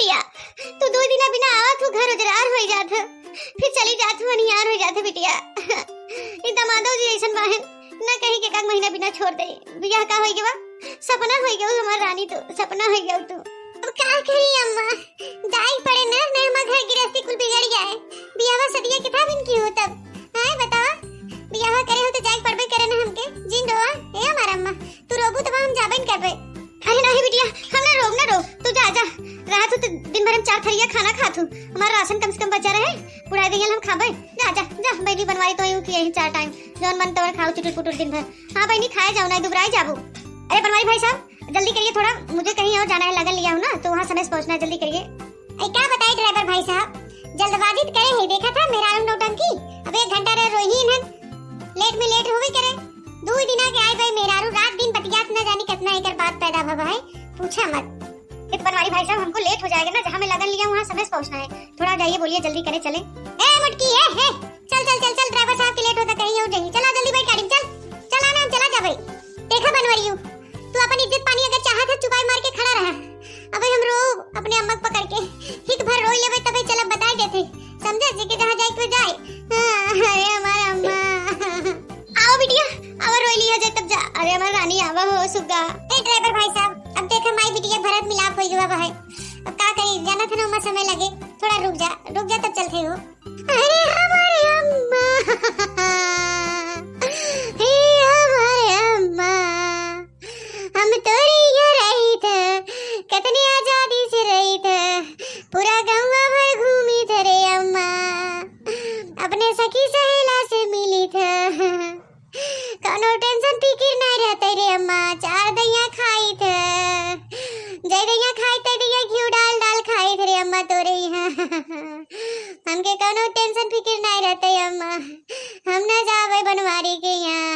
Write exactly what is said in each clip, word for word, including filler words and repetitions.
बिटिया, तू दो दिना बिना आवत हो, घर उजरार होई जात है, फिर चली जात हो, अनिहार होई जात है बिटिया। ई दमादो जी ऐसन बाहेन, ना कहीं के एक महीना बिना छोड़ दे। बियाह का होई गवा? सपना होई गवा हमार रानी, तू सपना होई गवा तू। अब का करी अम्मा, जाई पड़े ना, नहीं हमार घर गिरस्ती कुल बिगड़ गया है। बियाहवा सदिया कितना दिन की हो तब, हैं बतावा? बियाह करे हो तो जाए पड़बे करे ना हमके। जिन रोवा, ए हमार अम्मा, तू रोबू तब हम जाबे न करबे। अरे नहीं बिटिया, हम ना रोब, ना रोब, तू जा, जा। रात हो तो दिन भर हम चार थरिया खाना खात हूँ, हमारा राशन कम से कम बचा रहे, बुढ़ाई गइया हम खाबे। जा, जा, जा, बहनी बनवारी तो यूं किए ही चार टाइम, जौन मन तवन खाओ चुटुर पुटुर दिन भर। हाँ बहनी, खाए जाओ, नहीं दुबराई जाबू। अरे बनवारी भाई साहब, जल्दी करिए थोड़ा, मुझे कहीं और जाना है, लगन लिया हूँ ना, तो वहाँ समय से पहुँचना है, जल्दी करिए। अरे का बताई ड्राइवर भाई साहब, जल्दबाजी तो करे है, देखा था मेहरारू नौटंकी, अब एक घंटा रह रोही इन्हन, लेट में लेट होबे करे। दू दिना के आए गए मेहरारू, रात दिन बतियात न जानी कितना एकर बात पैदा भवा है, पूछा मत। ये तो बनवारी भाई साहब, हमको लेट हो जाएगा ना, जहाँ मैं लगन लिया हूँ वहाँ समय से पहुँचना है, थोड़ा जाइए, बोलिए जल्दी करें, चले। ए मुटकी, ए, ए, चल चल चल चल, ड्राइवर साहब के लेट होता, कहीं और जाइए, चला जल्दी बैठ गाड़ी में, चल चला ना, हम चला जा भाई। देखा बनवरियो, तू अपन इज्जत पानी अगर चाहत है, चुपाई मार के खड़ा रहा। अबे हम रो अपने अम्मा के पकड़ के, हिक भर रोई लेबे, तबे चलब बताई देते, समझे? जेके जहाँ जाए के जाए। हाँ, अरे हमार अम्मा। आओ बिटिया, आवा रोई लिया जाए तब जा। अरे हमार रानी, आवा हो सुग्गा। ए ड्राइवर भाई साहब, अब देखा माई बिटिया भरत मिलाप होई गवा है, अब का करी, जाना था ना अम्मा, समय लगे, थोड़ा रुक जा, रुक जा तब चलते हो। अरे हमारे अम्मा, हे हमारे अम्मा, हम तोरी घर रही थे, कितनी आजादी से रही थे, पूरा गौवा भर घूमी थे रे अम्मा, अपने सखी सहेला से मिली थे, कौनो टेंशन फिकिर नहीं रहते रे अम्मा, चार दैया खाई थे, जय दैया खाई थे, दैया घी डाल डाल खाई थे रे अम्मा तोरे यहाँ। हमके कौनो टेंशन फिकिर नहीं रहते अम्मा, हम ना जावे बनवारी के यहाँ।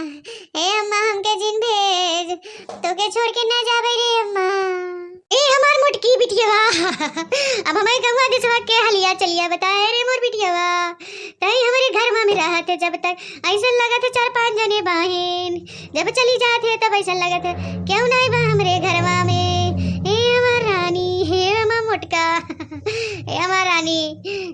ए अम्मा, हमके जिन भेज, तोके छोड़ के ना जावे रे अम्मा। ए हमार मोटकी बिटियावा, अब हमारे गौवा देशवा के हलिया चलिया बताए रे मोर बिटियावा। तई हमरे घरवा में रहत है जब तक, ऐसन लगत है चार पांच जने बाहेन। जब चली जात है तब ऐसन लगत है केहू नहीं बा हमरे घरवा में। हे हमार रानी, हे हमार मोटका, हे हमार रानी,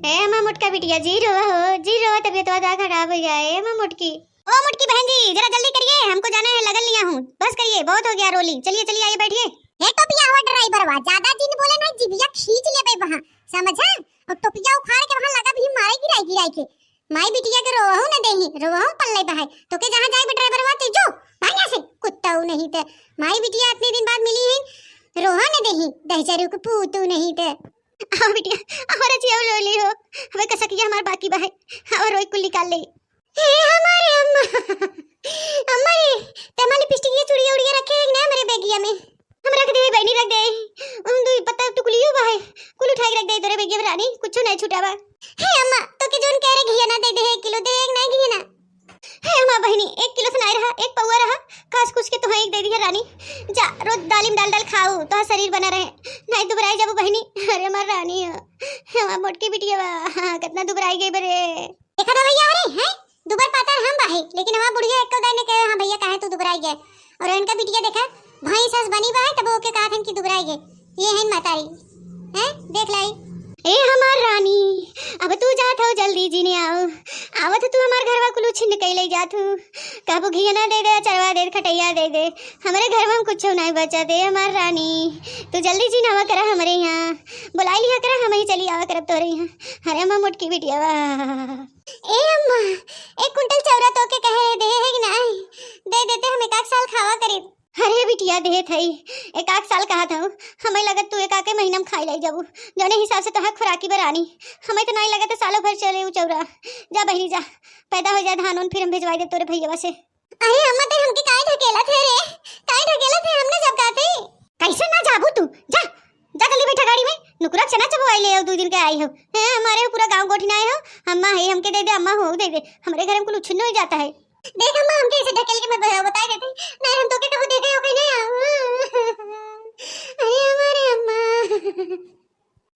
हे हमार मोटका बिटिया, जी रोवा हो, जी रोवा, तबीयत ज्यादा खराब हो जाए, हे हमार मोटकी। ओ मोटकी बहन जी, जरा जल्दी करिए, हमको जाना है, लगन लिया हूँ, बस करिए, बहुत हो गया रोली, चलिए चलिए आइए बैठिए। हे टोपिया हुआ ड्राइवरवा, ज्यादा जिन बोले ना, जिभिया खींच लेबे वहाँ, समझा? और टोपिया उखाड़ के वहाँ लगा भी मारे गिराई गिराई के। माई बिटिया के रोवहू न देही, रोवहू पल्ले बहाई। तोके जहाँ जाए बे ड्राइवरवा, ते जो, भाग यहाँ से, कुत्ता नहीं ते। माई बिटिया इतने दिन बाद मिली है, रोहा न देही, दहचरू के पूतू नहीं ते। आओ बिटिया, आओ रचिया रोली हो, हमें कसकिया हमार बाकी बा है, आओ रोई कुल निकाल ले। हे हमारे अम्मा, अम्मा रे, ते हमारी लिपस्टिक ये चूड़िया उड़िया रखे है ना हमारे बैगिया में? हम रख दे, बहनी रख दे। उन दुई पत्ता टुकलियो बा है, कुल उठा के रख दे तोरे बेगिया में रानी, कुछ नहीं छुटा बा। हे अम्मा, तो के जोन कह रहे घिया ना दे दे, एक किलो दे, एक ना घिया ना। हे अम्मा बहनी, एक किलो से नहीं रहा, एक पौवा रहा, कास कुछ के तुहे एक दे दिया रानी। जा, रोज दालिम डाल डाल खाऊ, तो शरीर बना रहे, नहीं दुबराई जाबू बहनी। अरे हमार रानी हो, हमार मोटकी बिटिया बा, हाँ, कितना दुबराई गई बरे। देखा था भैया, अरे हैं, दुबर पातर हम बाहे, लेकिन हमार बुढ़िया एको दाई ने कहे, "हाँ भैया, काहे तू दुबराई गए?" और इनका बिटिया देखा, भैंस हस बनी बाहे, तब ओके कहा था कि दुबराई गए। ये है मातारी, हैं, देख लाई। ए हमार रानी, अब तू जात हो, जल्दी जिने आओ, आवत तू हमार घरवा कुल छिन्न कई ले जात हूँ। कहबू घियना दे दे, अचरवा दे दे, खटैया दे दे, हमरे घर में हम कुछ नहीं बचा दे। हमार रानी, तू जल्दी जिनावा करा हमरे यहाँ, बुलाई लिया करा, हम ही चली आवा करब तोरे यहाँ। अरे हमार मोटकी बिटिया बा। ए अम्मा, एक कुंटल चौरा तोके कहे दे है कि नाही? दे देते, हम एक आध साल खावा करीब। अरे बिटिया, देत हई, एक आध साल कहा था, हमें लगत तू एक आके महीना में खाई लाई जाबू, जौने हिसाब से तोहार खुराकी बरानी, हमें तो नहीं लगत सालों भर चले उ चौरा। जा बहनी जा, पैदा हो जाए धान उन, फिर हम भिजवाई दे तोरे भैया से। अरे अम्मा, ते हमके काहे ढकेलत है रे? काहे ढकेलत है? हम ना जब कहते। कैसे ना जाबू तू? जा, जा जल्दी बैठा गाड़ी में। नुकुरा चना चबवाई ले आओ, दू दिन के आई हो। हैं, हमारे हो पूरा गांव गोठिन आए हो। अम्मा है, हमके दे दे, अम्मा हो दे दे। हमरे घर में कुल उछिन्न हो जाता है। देख अम्मा, हमके ऐसे ढकेल के मत बताओ, बताई देते। नहीं, हम तो के कहूँ देखे हो कहीं नहीं। अरे हमारे अम्मा।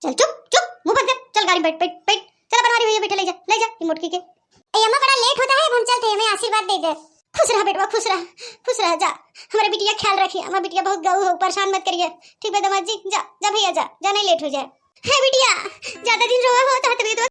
चल चुप, चुप, मुंह बंद कर। चल गाड़ी में बैठ, बैठ, बैठ। चल बनवारी भैया बैठे, ले जा, ले जा ये मोटकी के। ए अम्मा, बड़ा लेट होता है, अब हम चलते हैं, हमें आशीर्वाद दे दे। खुश रह बेटवा, खुश रह, खुश रह, जा। हमारे बिटिया ख्याल रखिए, हमारे बिटिया बहुत गऊ हो, परेशान मत करिए। ठीक बा दामाद जी, जा, जा भैया जा, जा, नहीं लेट हो जाए। हे बिटिया, ज्यादा दिन रोवा हो तो तबीयत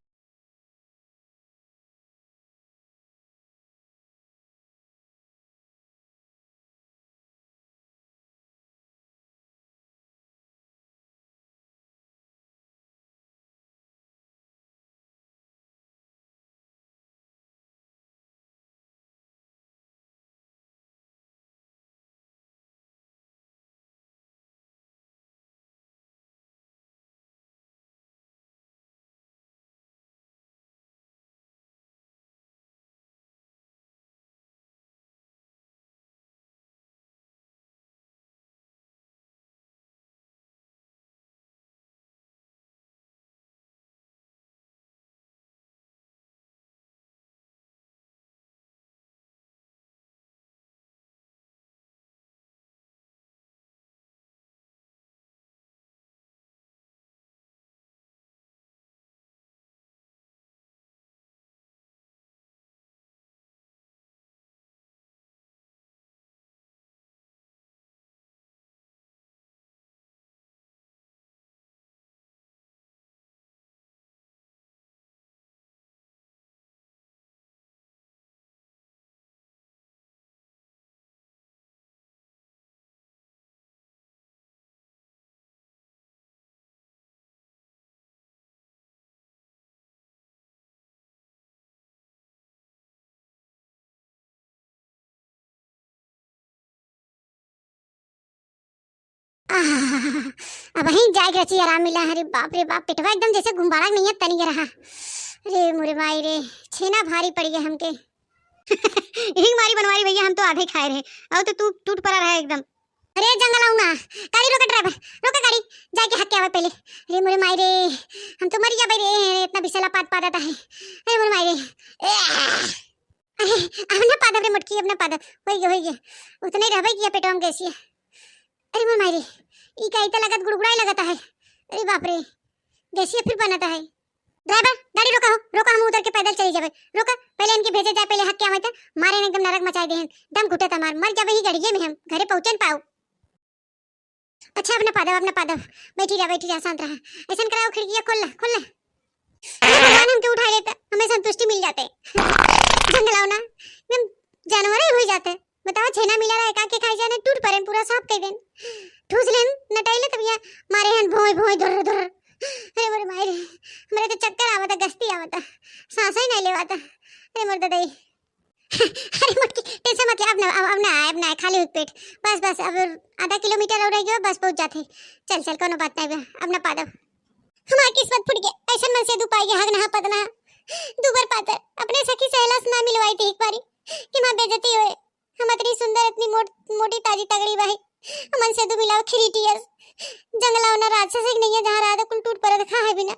आह, अबहीं जाइके रची आराम मिला। अरे बाप रे बाप, पेटवा एकदम जैसे गुब्बारा के नइया तनी रहा। अरे मोरे माई रे, छेना भारी पड़ी है हमके। यही मारी बनवारी भैया, हम तो आधे खाए रहे, और तो तू टूट पड़ा रहा एकदम। अरे जंगलौना, गाड़ी रोका ड्राइवर, रोका गाड़ी, जाइके हक के आवे पहले। अरे मोरे माई रे, हम तो मर जाबे रे, इतना बिसला पाद पादत है। अरे मोरे माई रे, ए, अरे अब ना पादब रे मोटकी, अब ना पादब, होई गे, होई गे, उतने रहबे किया पेटवा में गैसिया। अरे मोर माई रे, ई का इतना लगत गुड़गुड़ाए लगत है। अरे बाप रे, गैसिया फिर बनत है। ड्राइवर, गाड़ी रोका हो, रोका, हम उधर के पैदल चली जाबे। रोका, पहले इनके भेजे जाए, पहले हक के आवे त मारे न एकदम नरक मचाए देहन। दम घुटत हमार, मर जाबे ही गड़िए में हम, घरे पहुँचे न पाऊ। अच्छा, अब ना पादब, अब ना पादब, बैठी रहा, बैठी रहा, शांत रहा। ऐसन कराओ, खिड़किया खोल ला, खोल ला। अरे भगवान हमके उठा लेता, हमें संतुष्टि मिल जाते। जंगलौना, हम जानवर ही हो जाते। बताओ, छेना मिला रहा है, का के खाई जाने, टूट पड़े, पूरा साफ कर देन। ठूस लेन, नटाई ले तब यहाँ मारे हन भोंय भोंय धुर धुर। अरे मोरे माई रे, हमरे तो चक्कर आवता, गस्ती आवता, सांस ही नहीं लेवाता। अरे मोर ददाई। अरे मोटकी, टेंशन मत ले, अब ना, अब, अब ना आए, अब ना आए, खाली हुई पेट। बस, बस, अब आधा किलोमीटर और रह गयो, बस पहुँच जाते। चल, चल, कोनो बात नहीं बा, अब ना पादब। हमार किस्मत फूट गया, ऐसन मन से दू पाई गया, हग नहा पदना। दूबर पातर, अपने सखी सहेला से ना मिलवाई थी एक बारी, कि माँ बेइज्जती होए। हम इतनी सुंदर, इतनी मोट-, मोटी, ताजी, तगड़ी बाही। हमन से दू मिलाओ, खिरीटियस। जंगलौना राक्षस एक नइया जहाँ रहा था, कुल टूट पड़ा था, खा है बिना।